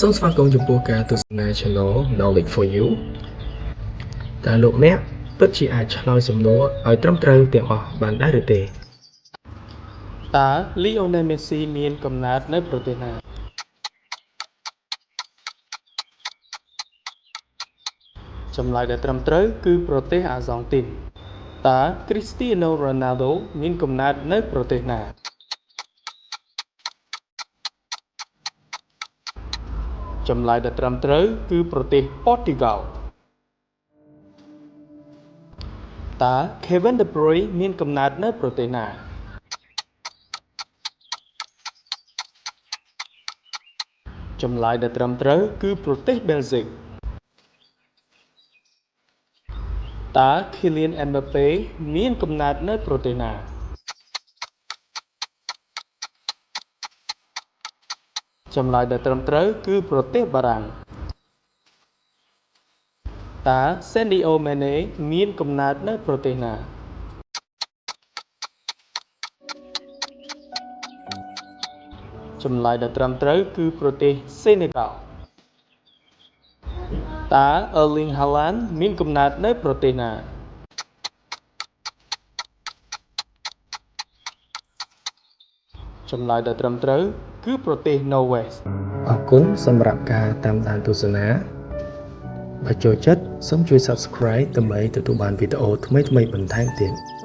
សូមស្វាគមន៍ចំពោះការទស្សនា Channel Knowledge for You តើលោកអ្នកពិតជាអាចឆ្លើយសំណួរឲ្យត្រឹមត្រូវទាំងអស់បានដែរឬទេ តើលីអូណែលមេស៊ីមានកំណើតនៅប្រទេសណា ចម្លើយដែលត្រឹមត្រូវគឺប្រទេសអាហ្សង់ទីន តើគ្រីស្ទីអាណូរ៉ូណាល់ដូមានកំណើតនៅប្រទេសណា ចម្លើយដែលត្រឹមត្រូវគឺប្រទេសព័រទុយហ្គាល់ តើ Kevin De Bruyne មានកំណើតនៅប្រទេសណា ចម្លើយដែលត្រឹមត្រូវគឺប្រទេសបែលហ្សិក តើ Kylian Mbappe មានកំណើតនៅប្រទេសណា ចម្លើយដែលត្រឹមត្រូវគឺប្រទេសបារាំង តើ Sadio Mane មានកំណើតនៅប្រទេសណា ចម្លើយដែលត្រឹមត្រូវគឺប្រទេសសេនេហ្គាល់ តើ Erling Haaland មានកំណើតនៅប្រទេសណា ចម្លើយដែលត្រឹមត្រូវគឺប្រទេសណូវេស អរគុណសម្រាប់ការតាមដានទស្សនាបើចូលចិត្តសូមជួយ Subscribe ដើម្បីទទួលបានវីដេអូថ្មីៗបន្ថែមទៀត។